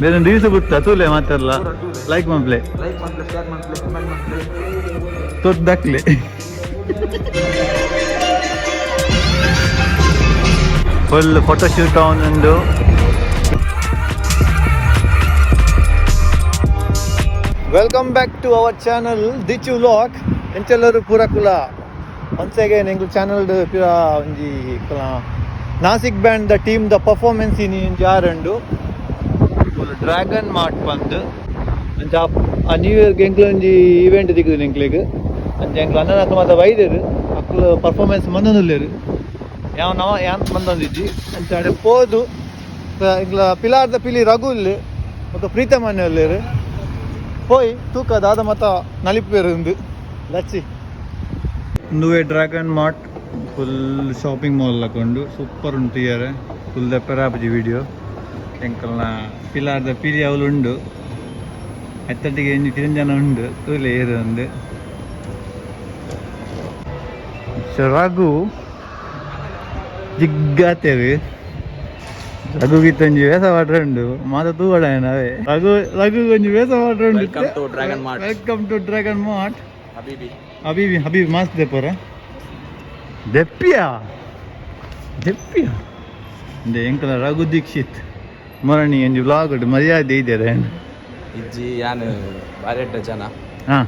ಬೇರೆ ರೀಲ್ಸ್ ಬಿಡ್ತಾ ತೂಲೆ ಮಾತಾಡಲ್ಲ ಲೈಕ್ ಮನ್ಪ್ಲೆ. ಲೈಕ್ ಮನ್ಪ್ಲೆ, ಶೇರ್ ಮನ್ಪ್ಲೆ, ಕಮೆಂಟ್ ಮನ್ಪ್ಲೆ. ತೊದ್ದಾಕ್ಲೆ. ಫುಲ್ ಫೋಟೋ ಶೂಟ್ ಅವನುಂಡು. Welcome back to our channel Dichu vlog. ಎಂಚೆಲ್ಲರು ಪೂರಕುಲ ಒನ್ಸ್ ಅಗೇನ್ ಎಂಗ್ಲು ಚಾನಲ್ ಪಿರ ಒಂಜಿ ಕುಲ Nashik band the team the performance ಇನಿ ಒಂಜಿ ಆರುಂಡು ಡ್ರ್ಯಾಗನ್ ಮಾರ್ಟ್ ಬಂದು. ಅಂಚ ಆ ನ್ಯೂ ಇಯರ್ಗೆ ಎಂಕ್ಲು ಒಂಜಿ ಈವೆಂಟ್ ತಿಕ್ಕುದು ಎಂಕ್ಲೆಗ್. ಅಂಚ ಎಂಕ್ಲು ಅಣ್ಣನ ಅಕ್ಲು ಮಾತ ಬೈದೆರ್. ಅಕ್ಲು ಪರ್ಫಾರ್ಮೆನ್ಸ್ ಮಂದೊಂದುಲ್ಲೆರ್, ಯಾವ ನವ ಯಾನ್ ಮಂದೊಂದಿಜ್ಜಿ. ಅಂಚ ಅಡೆ ಪೋದು ಎಂಕ್ಲ ಪಿಲಾರ್ದ ಪಿಲಿ ರಘುಲ್ ಬೊಕ್ಕ ಪ್ರೀತಮನ್ಯ ಉಲ್ಲೆರ್. ಪೋಯ್ ತೂಕ ದಾದ ಮತ ನಲಿಪೇರು ಉಂದು ಲಚ್ಚಿ. ಉಂದುವೇ dragon mart, full shopping mall ಹಾಕೊಂಡು ಸೂಪರ್ ಉಂಟು. ಇಯರ್ ಫುಲ್ ದೆಪ್ಪರಾಪುಜಿ ವಿಡಿಯೋ. ಎಂಕಲ್ನ ಪಿಲಾರ್ದ ಪಿಲಿ ಅವಲು ಉಂಡು. ಎತ್ತಟ್ಟಿಗೆ ಎಂಜಿ ಕಿರಂಜನ ಉಂಡು ತೂಲೆ ಏರು ಉಂದು. ಸೊ ರಘು ಜಿಗ್ಗಾತೇರು. ರಘು ಒಂಜಿ ವೇಸ ಪಾಡ್ರೆ ಉಂಡು ಮಾತ ತೂವಡ ಅವೇ. ರಘು ರಘು ಒಂಜಿ ವೇಸ ಪಾಡ್ರೆ ಉಂಡು. Welcome to Dragon Mart. Welcome to Dragon Mart. ಹಬೀಬಿ. ಹಬೀಬಿ ಹಬೀಬಿ ಮಾಸ್ಕ್ ದೆಪ್ಪರ ದೆಪ್ಪಿಯಾ ದೆಪ್ಪಿಯಾ ಇಂದೆ. ಎಂಕಲ ರಘು ದೀಕ್ಷಿತ್ ಮರಣಿ ಒಂಜಿ ವ್ಲಾಗ್ ಮರ್ಯಾದೆ ಇದ್ದಾರೆ. ಇಜ್ಜಿ, ಯಾನ್ ಬಾರೆಡ್ಡ ಜನ. ಹಾಂ.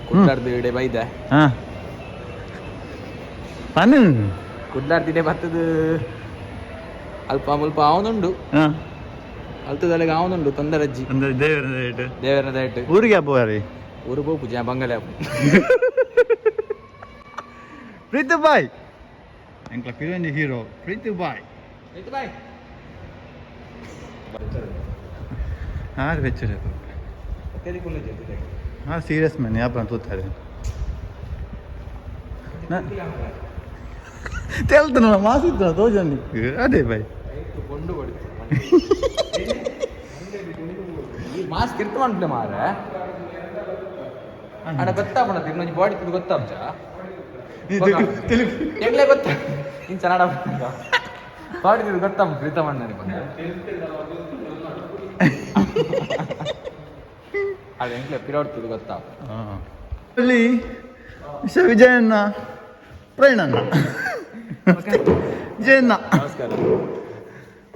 ಕುಡ್ಲಾರ್ದು ಇಡೆ ಬೈದೆ. ಹಾಂ ಪನು. ಕುಡ್ಲಾರ್ದು ಇಡೆ ಬತ್ತದ ಅಲ್ಪ ಮುಲ್ಪ ಅವನುಂಡು. ಹಾಂ. ಅಲ್ತದಲೆಗೆ ಅವನುಂಡು ತೊಂದರೆ ಅಜ್ಜಿ. ಅಂದ್ರೆ ದೇವರ ರೇಟ್. ದೇವರನ ದಯಟ್. ಊರಿಗೆ ಹಬ್ಬ. ಊರು ಪೋಪುಜಿ ಬಂಗಲೆ. ಪ್ರೀತು ಬಾಯ್ ಎಂಕಲ ಪಿರಂಜಿ ಹೀರೋ ಪ್ರೀತು ಬಾಯ್. ಬಾಯ್. ಆರು ಬೆಚ್ಚರೆ. ಹಾಂ, ಸೀರಿಯಸ್ ಮ್ಯಾನ್ ಯಾಪ ತೂತಾರೆ ತೇಲ್ತನ ಮಾಸಿತ್ತು ತೋಜನಿಕ್ ಅದೇ ಬಾಯ್. ಕೊಂಡು ಈ ಮಾಸ್ಕ್ ಇರ್ತ ಮಾಡ್ಲೆ ಮಾರೆ ಅಡ ಗೊತ್ತಾಪಣ ಇನ್ನೊಂದು ಬಾಡಿ ತಿಂದು ಗೊತ್ತಾಪ್ಜ ಎಂಗ್ಲೇ ಗೊತ್ತ ಇನ್ ಚೆನ್ನಾಡ ಬಾಡಿ ತಿಂದು ಗೊತ್ತಾಪ ಪ್ರೀತಮಣ್ಣನಿಗೆ ಬಂದು ಅದು ಎಂಗ್ಲೇ ಪಿರೋಡ್ತಿದ್ದು ಗೊತ್ತಾಪ. ಅಲ್ಲಿ ವಿಶ್ವ ವಿಜಯಣ್ಣ, ಪ್ರೇಣಣ್ಣ, ವಿಜಯಣ್ಣ. ನಮಸ್ಕಾರ.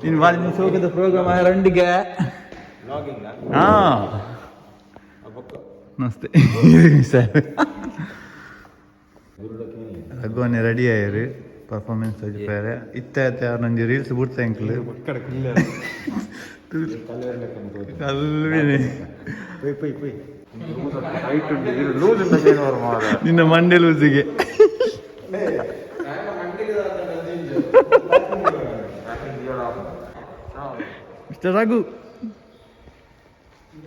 ನೀನು ಬಾರಿ ಶೋಕದ ಪ್ರೋಗ್ರಾಮ್ ರಂಡಿಗೆ. ಹಾಂ, ನಮಸ್ತೆ ಸರ್. ರಘುವನ್ನೇ ರೆಡಿ ಆಯರು ಪರ್ಫಾರ್ಮೆನ್ಸ್ ಬೇರೆ ಇತ್ತ ನಂಜಿ ರೀಲ್ಸ್ ಬುಡ್ತ ಎಂಕ್ಲು ಕಲ್ವಿನಿ. ನಿನ್ನ ಮಂಡೆ ಲೂಸಿಗೆ. ಮಿಸ್ಟರ್ ರಘು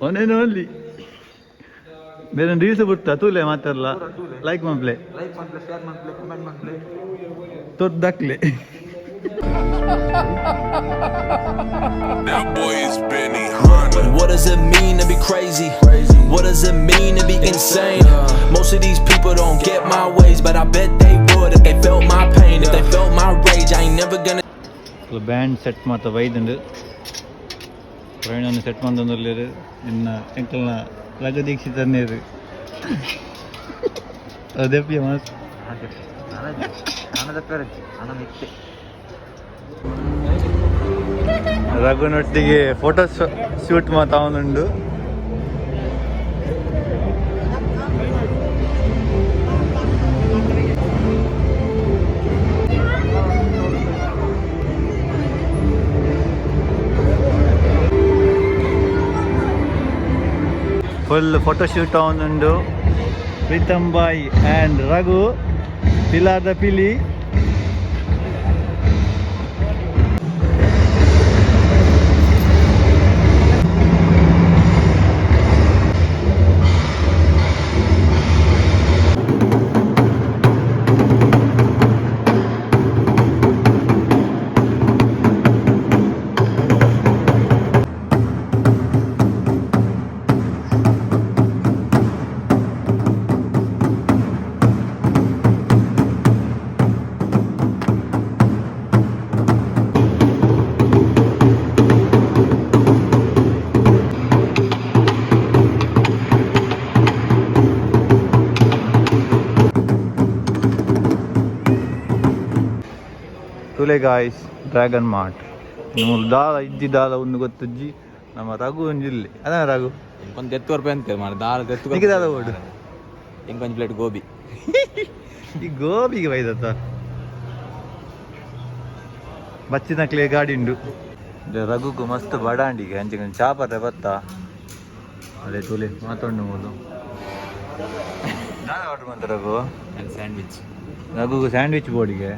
ಒಂದೇನು ಅಲ್ಲಿ ಬೇರೆ ರೀಲ್ಸ್ ಬಿಡ್ತಾ ತೂಲೆ ಮಾತಾಡಲ್ಲ ಲೈಕ್ ಮನ್ಪ್ಲೆ. ಲೈಕ್ ಮಾಡ್ಲೆ, ಶೇರ್ ಮಾಡ್ಲೆ, ಕಮೆಂಟ್ ಮಾಡ್ಲೆ. ತೊದ್ದಾಕ್ಲೆ. That boy is Benny Hanna. What does it mean to be crazy? What does it mean to be insane? Most of these people don't get my ways, but I bet they would if they felt my pain, if they felt my rage. I ain't never gonna. Band set ಮಾತ ಬೈದುಂಡು. ಪ್ರವೀಣನ್ನು set ಮಂದೊಂದುಲ್ಲೆರ್. ಇನ್ನ ಎಂಕಲ್ನ ರಘು ದೀಕ್ಷಿತ್ ಅನ್ನೇರು ಅದೇಪಿಯ mass. ರಘುನೊಟ್ಟಿಗೆ photo shoot ಮಾತಾವನುಂಡು. Full photo shoot ಅವನುಂಡು. Preetham boy and Raghu ಪಿಲಾದ ಪಿಲಿ. Guys, Dragon Mart. ಮೂಲು ದಾಲ ಇಜ್ಜಿ, ದಾಲ ಒಂದು ಗೊತ್ತುಜ್ಜಿ. ನಮ್ಮ ರಘು ಒಂಜಿ ಇಲ್ಲಿ ಅದ ರಘು. ಒಂದು ಎತ್ತು ರೂಪಾಯಿ ಅಂತೆ ಮಾರ ದಾಲ ಎತ್ತು. ನಿಕ್ಕೆ ದಾಲ ಬೋಡು? ಇಂಕೊಂಜಿ ಪ್ಲೇಟ್ ಗೋಬಿ. ಈ ಗೋಬಿಗೆ ಬೈದತ್ತ ಬಚ್ಚಿನಕ್ಲೆ ಗಾಡಿ ಉಂಡು. ರಘುಕು ಮಸ್ತ್ ಬಡಾಂಡಿಗೆ ಅಂಚಿನ ಚಾಪರೆ ಬತ್ತ. ಅದೇ ತೂಲೆ ಮಾತೊಂಡು ಮೂಲು. ದಾದ ಆರ್ಡರ್ ಮಂತ ರಘು? ಸ್ಯಾಂಡ್ವಿಚ್. ರಘುಗು ಸ್ಯಾಂಡ್ವಿಚ್ ಬೋಡಿಗೆ.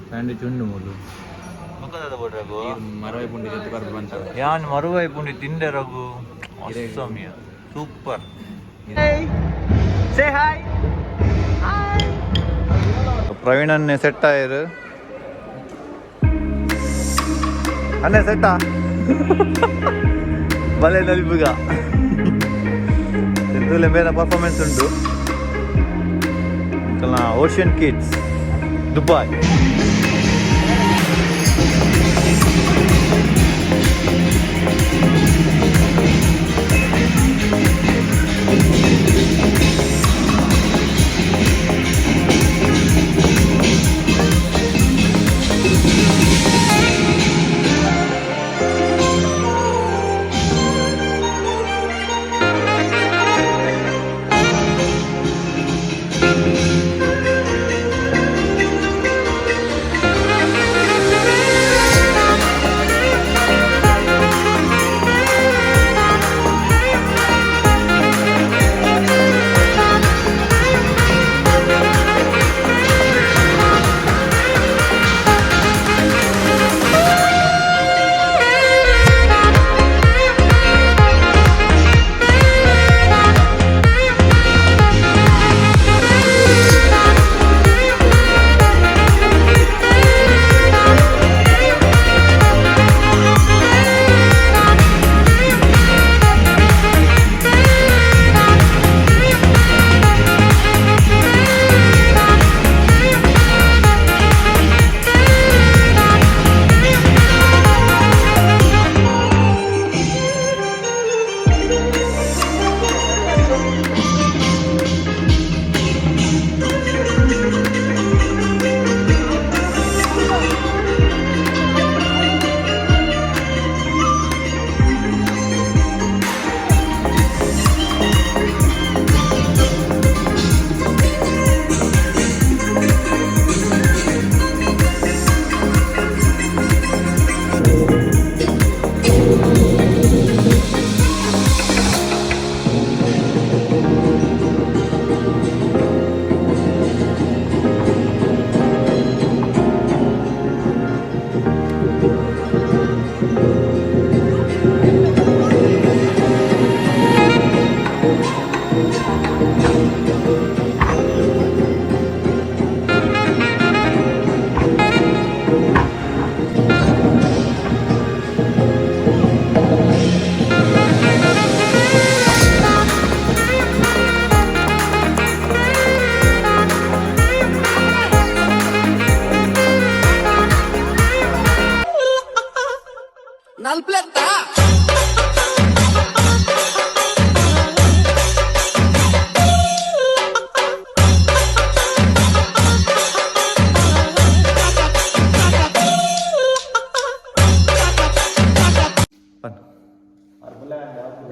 ಸ್ಯಾಂಡ್ವಿಚ್ ಉಂಡು ಮೂಲು. ಬೊಕ್ಕ ಬೋಡು ರಘು? ಮರವೈ ಪುಂಡಿ ಎತ್ತು ಬರ್ದು ಬಂತ. ಯಾನ್ ಮರುವೈ ಪುಂಡಿ ತಿಂಡೆ ರಘು. ಸೂಪರ್. Say hi. ಪ್ರವೀಣನ್ನೇ ಸೆಟ್ ಆಯರು. ಅನ್ನೇ ಸೆಟ್ಟಾ? ಬಲೆ ನಲಿಪುಗ ತೂಲೆ ಬೇರೆ ಪರ್ಫಾರ್ಮೆನ್ಸ್ ಉಂಟು. Ocean kids Dubai.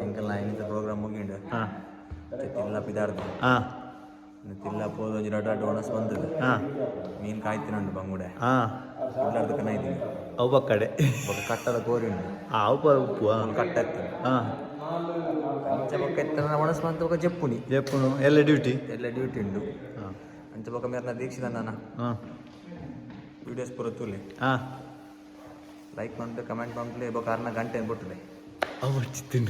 ಎಂಕಲ್ನ ಇನ್ನಿತ ಪ್ರೋಗ್ರಾಮ್ ಮುಗಿಂಡು. ಹಾಂ. ತಿಲ್ಲ ಪಿದಾರ್ದು. ಹಾಂ. ತಿಲ್ಲ ಪೋದು ಒಂಜಿ ರಡ್ಡ ರಡ್ಡ ಒಣಸ್ ಬಂದದ್ದು. ಹಾಂ. ಮೀನು ಕಾಯ್ತಿನುಂಡು ಬಂಗುಡೆ. ಹಾಂ. ಕುಡ್ಲಾರ್ದ ಕನ ಇದ್ದೀನಿ. ಅವು ಬಕ್ಕಡೆ. ಬೊಕ್ಕ ಕಟ್ಟದ ಕೋರಿ ಉಂಡು. ಆ ಅವು ಉಪ್ಪು ಹಾಂ. ಕಟ್ಟ ಇತ್ತು. ಹಾಂ. ಅಂಚ ಬೊಕ್ಕ ಎತ್ತನ ಒಣಸ್ ಬಂತ ಬೊಕ್ಕ ಜಪ್ಪುನಿ. ಜಪ್ಪುನು ಎಲ್ಲ ಡ್ಯೂಟಿ. ಎಲ್ಲ ಡ್ಯೂಟಿ ಉಂಡು. ಹಾಂ. ಅಂಚ ಬೊಕ್ಕ ಮೇರ್ನ ದೀಕ್ಷಿತ ನನ್ನ ಹಾಂ. ವೀಡಿಯೋಸ್ ಪೂರ ತೂಲೆ. ಹಾಂ. ಲೈಕ್ ಮಾಡ್ಲೆ, ಕಮೆಂಟ್ ಮಾಡ್ಲೆ, ಬೊಕ್ಕ ಅರ್ನ ಗಂಟೆ ಬಿಟ್ಟಲೆ. ಅವು ಚಿತ್ತಿನ.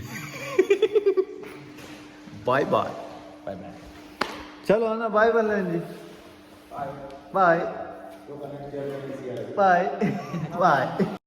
Bye bye. Bye bye. ಚಲೋ ಅಣ್ಣ, ಬಾಯ್ ಬಲ್ಲ ಅಂಜಿ. Bye bye boy.